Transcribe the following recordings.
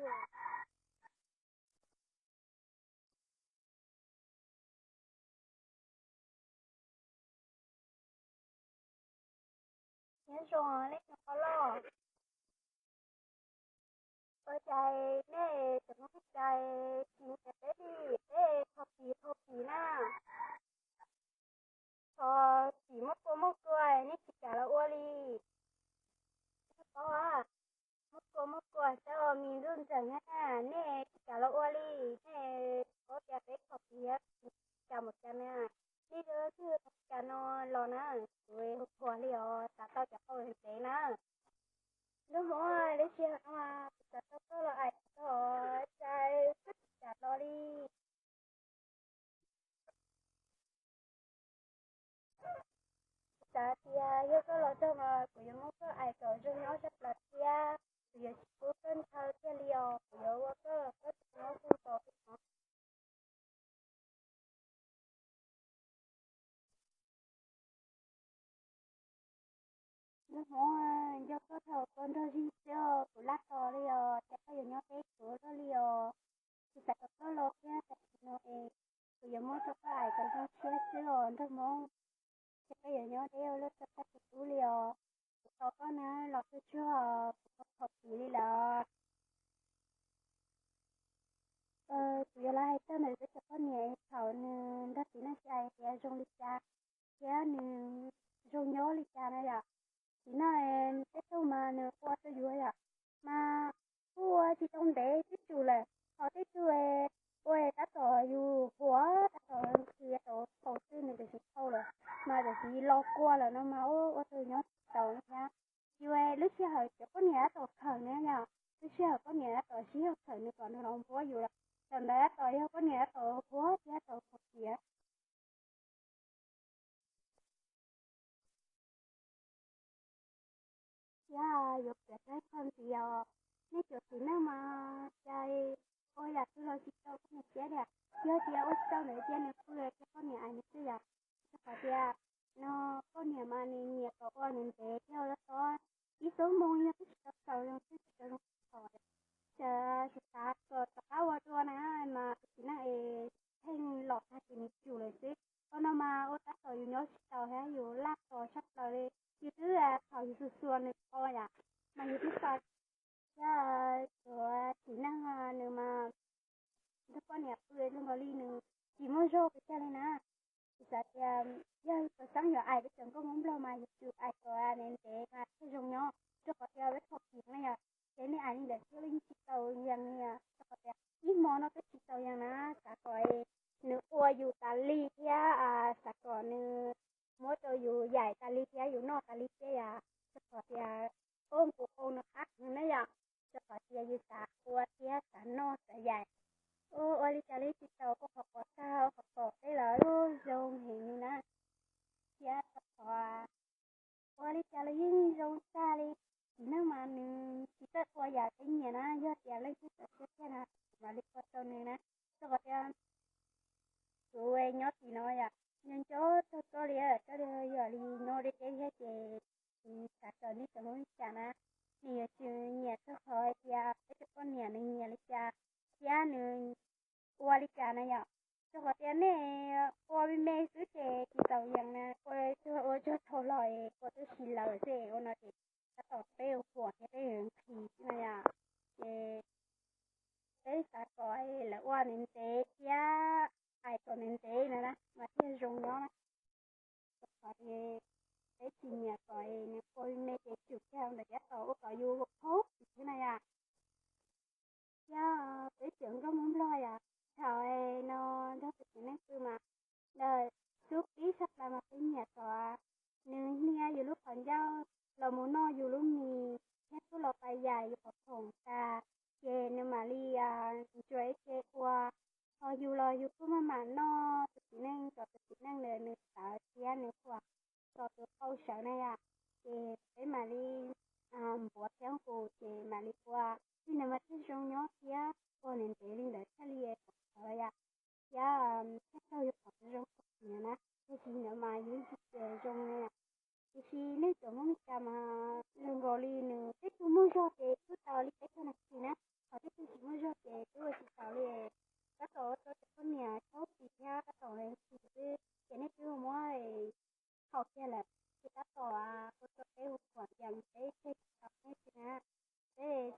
tiag. Nyob zoo nej tsoom phooj ywg, ua cas nej tseem muaj cai tsis mus cov teb li, peb thau pis thau pis na. Thov pis muaj kua muaj kua nej tsis kam los ua li. Paub muaj kua muaj kua xwb, me ntsuj ntsees na, nej tsis kam los ua li. Nej paub tias peb thau pis cas mus cas na, nej twb tsis kam no los na, kuv hu qhuas li os, xav tau cov qau ntev na. Ntuj hmoob, lub sij hawm no kuv xav tau koj los aim tau, cas koj tsis kam los li. Kuv xav tias yog koj los txog mas kuv yuav muab koj aim kom zoo nyob tshaj plaws thiab, kuv yuav tsis pub koj ntshaw kiag li os, kuv yuav ua koj kom koj tau nyob kawg nkaus li no. Ntuj hmoob, nco koj thaum koj nrog Zij xwb os, kuv laj tos li os, cas koj yuav nyob teb kuv luaj li os. Kuv xav kom koj los thiab, tam sim no es kuv yuav muab rau koj aim kom zoo siab xwb os ntuj hmoob. Cas koj yuav nyob deb ua luaj txog tag kis ub li os. Kuv tos koj na, los tsuag tsuag, kuv tau thom tiv li lawm. Kuv yuav los hais txog ntawm peb cov poj niam thaum nws nrog txiv neej sib aim tias zoo li cas thiab nws zoo nyob li cas na yom. Txiv neej tej tug mas nws ua rau yus yom, mas kuj ua tsis tau ntev twb tsum lawm, ho tej tug ua tab tom yus huam tab tom nqhis tau thaum twg nws tam sim dhau lawm, mas tam sim los kua lawm no mas ua rau yus nyob tsis tau thiab. Yus lub sij hawm cov poj niam tab tom khawm na yom, lub sij hawm poj niam tab tom sib yaug khawm nws kom nws los npuab yus lawm, thaum ntawd tab tom yog poj niam tab tom huam thiab tab tom khawm tias thiab yuav piav rau koj ntxiv os. Nej cov txiv neej mas cas ua yam twg los tsis tau poj niam siab tiag. Yog tias ua tsis tau ntawd cia nws pw, cia poj niam aim nws xwb yom. Rau qhov tias no poj niam mas nws nyiam kom ua ntev ntev thiab, ua tob ib xuab moos yog twb tsis tau xaus zoo, twb tsis tau zoo thaum xav xav kom rov qab ua dua na, mas tus txiv neej es pheej los tag ces nws tsum lawm xwb. Ua no mas ua tab tom yus nyob tsis tau thiab yus laj tos tshaj plaws li. Yus twb thaum yus xuas xuas nws qo yom, mas yus twb xav thiab. Tus txiv neej nws mas nrog poj niam pw zoo nkaus li nws tsis muaj zog pes tsawg li na. Kuv xav tias yog tus xeeb yuav aim peb cov nkauj Hmoob Nplog mas yuav tsum aim kom ntev ntev mas thiaj zoo nyob, rau qhov tias peb thaum pib na yom, ces nej aim li ntawd xwb yeej tsis tau yees li, rau qhov tias ib hmo no twb tsis tau yees na. Xav kom nws ua yus tas li thiab xav kom nws muab rau yus yaim tas li thiab yus noj tas li thiab yom, rau qhov tias ua nkaus qau nws qab heev na yom, rau qhov tias yus xav ua thiab xav noj xav yaim. Ua li cas li tsis tau, ua qhov pom tag ua qhov pom peb los zoo heev li na. Thiab qhov ua li cas los yeej zoo tag li. Txiv neej mas nws tsis txawj ua yam peb nyiam na, yog tias leej twg txawj siab thiaj na, kuv mam li ua rau nws na. Rau qhov tias kuv nyob tim no yom, nco nco txog koj li, koj li yog li nyob deb deb thiab ces xav kom nej txawm muaj li cas na, nws yuav tsum nyiam txog qhov tias peb cov poj niam nws nyiam li cas thiab nws ua li cas na yom. Rau qhov tias nej ua me me xwb ces tsis txaus yees na, ua tsuag ua tsuag thaum los es ua twb si lawm xwb, ua no ces tab tom peb huam thiab peb nqhis xwb na yom. Ces peb xav kom lawv ua ntev ntev thiab aim kom ntev ntev na mas thiaj zoo nyob na. Rau qhov peb tsis nyiam kom nws ua me me ces tsum kiag ntawm yav tom ua kom yus phaub xwb na yom. Thiab peb cov nkauj Hmoob Nplog yom, thaum no nrog tus txiv neej pw mas xub pib tshaj plaws mas peb nyiam kom nws hnia yus lub qhov ncauj los mus noj yus lub mis thiab kuj los pas yaim yus qhov khoom tas, ces nws mam li ntsuas ib ce ua. Ho yus los yus kuj maj mam noj tus txiv neej kom tus txiv neej ntawd nws tawv thiab nws huam kom tus qau sawv na yom, ces peb mam li npuav thiab nqus ces mam li ua, li ntawd mas thiaj zoo nyob thiab ua ntev ntev li ntawd thiaj li kom sawv yom. Thiab thiaj tau yus qhov zoo na, tiam sis ntawd mas yus tsis tias zoo na. Tiam sis nej cov Hmoob Meskas mas zoo nkaus li nws tej tug muaj zog ces kuj tau li peb tug nas this na, ho tej tug tsis ua rau cov poj niam txhob txwv thiab tab tom ua si xwb ces nej twb muab haus kiag lawm, ces tab tom ua rau peb hu kuam yees peb tseg tsis tau nej xwb na. Peb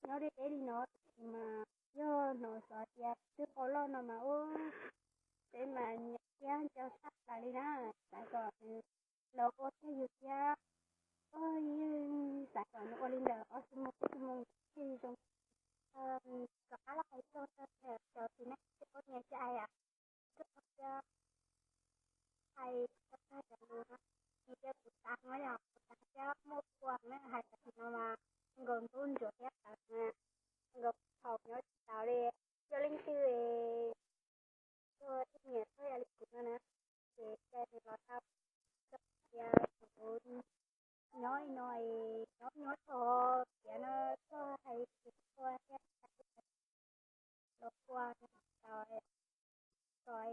nyob deb deb li no tab sis mas yog hnov xov tias twb qau loj no mas ub, peb mas nyiam thiab nco tshaj plaws li na. Xav kom nws los ua kiag yus thiab, xav kom nws ua li ntawm ob xuab moos peb xuab moos thiaj zoo. Rov qab los hais txog rau cov txiv neej cov poj niam tsis hais, hais tag cov lus no, nws cia kuv tas no yog kuv tas thiab muaj kua na, hais tag sim no mas nkaus ntub ntsuav thiab tawv na, nkaus thaum nyob tsis tau li. Yog leej twg tuag ib niam tuag ib li kuv no na, ces cia nws los tau, tias kuv nyob li no es nyob nyob txog tias no txog hais tias ua thiab los ua tau, kom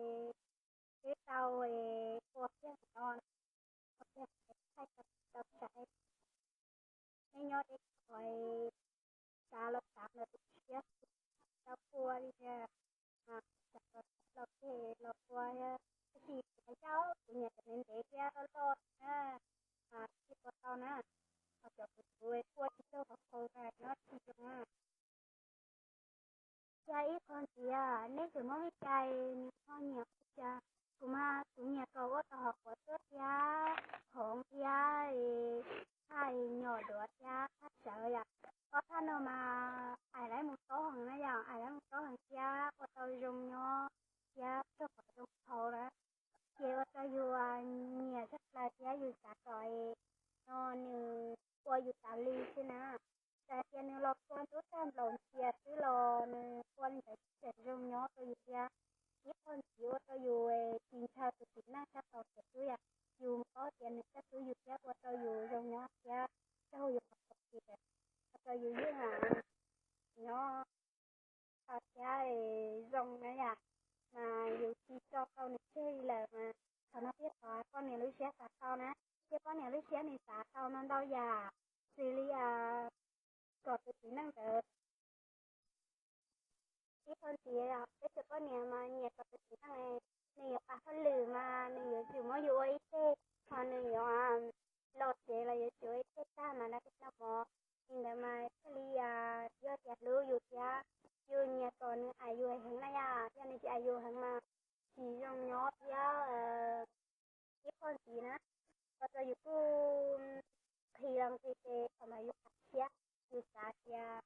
peb tau ua thiab no, kom thaij tau tsam nej nyob deb qhov xav los xav ntawm tus siab tau ua li, xav los los ces los ua. Tab sis kuv yog kuv nyiam cov ntev ntev thiab loj loj na, tsis ua tau na, ho cov kuv ua tsis tau qhov qhau na nyob tsis zoo na. Yog ib qho ntxiv, nej tseem muab me cai nws ho nyiam ua cas. Kuv mas kuv nyiam kom ua tau hauv quav tuaj thiab, khoov thiab, thaj nyom duav thiab thaj sawv yom. Ob thaj no mas ais laib mus taub heev na yom, ais laib mus taub heev thiab ua tau zoo nyob thiab txog qhov zoo haus na. Ces ua rau yus nyiam tshaj plaws thiab yus xav kom no nws ua yus tas li xwb na. Txawm tias nws los kua ntub tag nplaum ntxias xwb los nws ua li ntawd tseem zoo nyob rau yus thiab. Ib qho ntxiv ua rau yus tsis ntshaw tus txiv neej sab tod kiag xwb yom, yus paub tias nws txawj hlub yus thiab ua rau yus zoo nyob thiab raug yus qhov txom nyem, ua rau yus yeej nyob tau thiab zoo na yom, mas yus tsis tso tau nws tseg li lawm mas qhov no thiaj thov poj niam lub siab xav tau na, thiab poj niam lub siab nws xav tau no ntau yam, xws li kom tus txiv neej ntawd ib qho ntxiv, peb cov poj niam mas nyiam kom tus txiv neej nws yuav pab hauj lwm mas nws yuav tsum muab yus ua ib teg, ho nws yuav los tsev los yuav tsum ua ib teg tag mas dab tsi no mov. Li ntawd mas thiaj li yog tias hlub yus thiab yus nyiam kom nws ais yus heev na yom, yog nws tsis ais yus heev mas tsis zoo nyob thiab. Ib qho ntxiv na, ua rau yus kuj nqhis los nqhis ces thaum ntawd yus qab siab, yus xav tias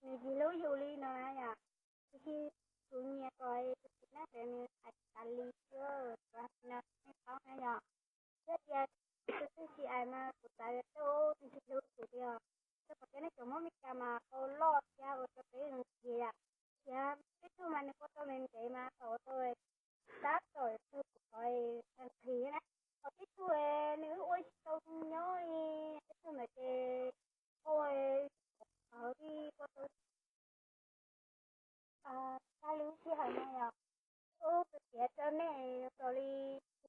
nws tsis hlub yus li no na yom. Tiam sis kuv nyiam kom tus txiv neej ntawd nws ais tas li xwb, kuv hais no nej paub na yom. Yog tias tus twg tsis ais mas kuv xav tias nws tsis hlub kuv li os. Rau qhov tias nej cov Hmoob Mes Kas mas qau loj thiab ua rau peb zoo nqhis yom. Thiab peb tug mas nws ua tau ntev ntev mas thaum ua tau tab tom tug kuv qhov nqhis na. Ho peb tug nws ua tsis tau nyob li, peb tug ntawd ces qau qhov li ua tau tag lub sij hawm no yom. Ub, kuv piav rau nej raws li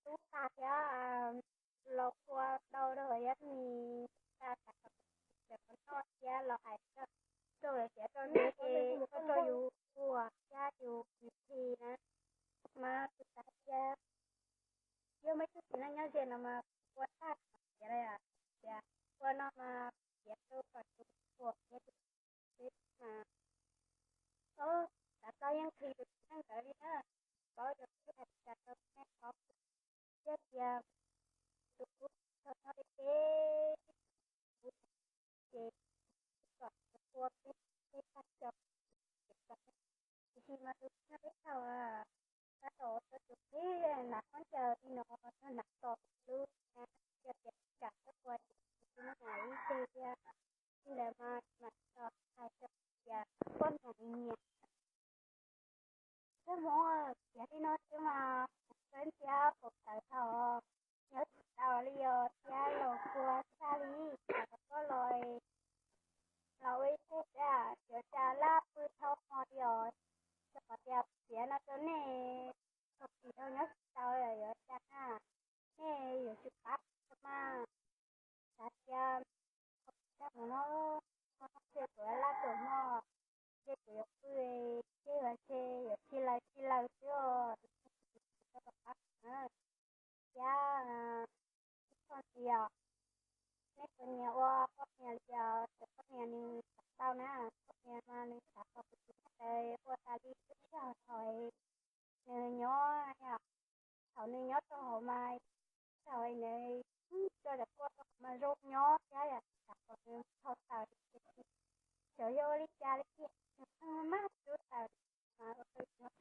tub tas thiab los kua ntau rau yam mis tas tas no thiab los hais rau, piav rau nej ces ua rau yus ua thiab yus nqhis na. Mas kuv xav tias yog muaj ib tug txiv neej nyob ze no mas ua tag tiav tias ua no mas piav rau kom yus ua thiab yus xwb mas. Xav tau yeej nqhis tus txiv neej ntawd li na. Paub rau tib hais tsis tas rau nej paub. Yog tias tus kuv txog no li ces kuv ces kom ua peb peb pab cov, tiam sis mas tus no peb thaum tab tom ua rau tus qib hnav khaub ncaws li no, hnav tom lub, yog tias kam tuaj ua tus no hnav ib teg thiab. Li ntawd mas mam tau hais rau tias poj niam nyiam. Koj hmoob, piav li no xwb mas, koj ntsia pom tawv thaum nyob tsis tau li os, thiab los kua tshaj li, koj los los ua ib teg thiab yuav cas laj pw dhau hmo li os. Rau qhov tias piav no rau nej, thaum tsis tau nyob tsis tau yuav cas na, nej yuav tsum pab mas. Xav tias tag mus no, no ces kuv laj tuam hmo, ces kuv yuav pw, ces yuav ces yuav tsis tus niam ua poj niam li os, tus poj niam nws xav tau na, poj niam mas nws xav kom tus txiv ntawd ua tas li lub sij hawm thaum nws nyob, thaum nws nyob rau hauv mas, thaum nws tso cov kua rau hauv mas zoo nyob thiab yom, xav kom nws tau tawm, xyov yog ua li cas li tiag, nws maj rau tawm mas ua rau nws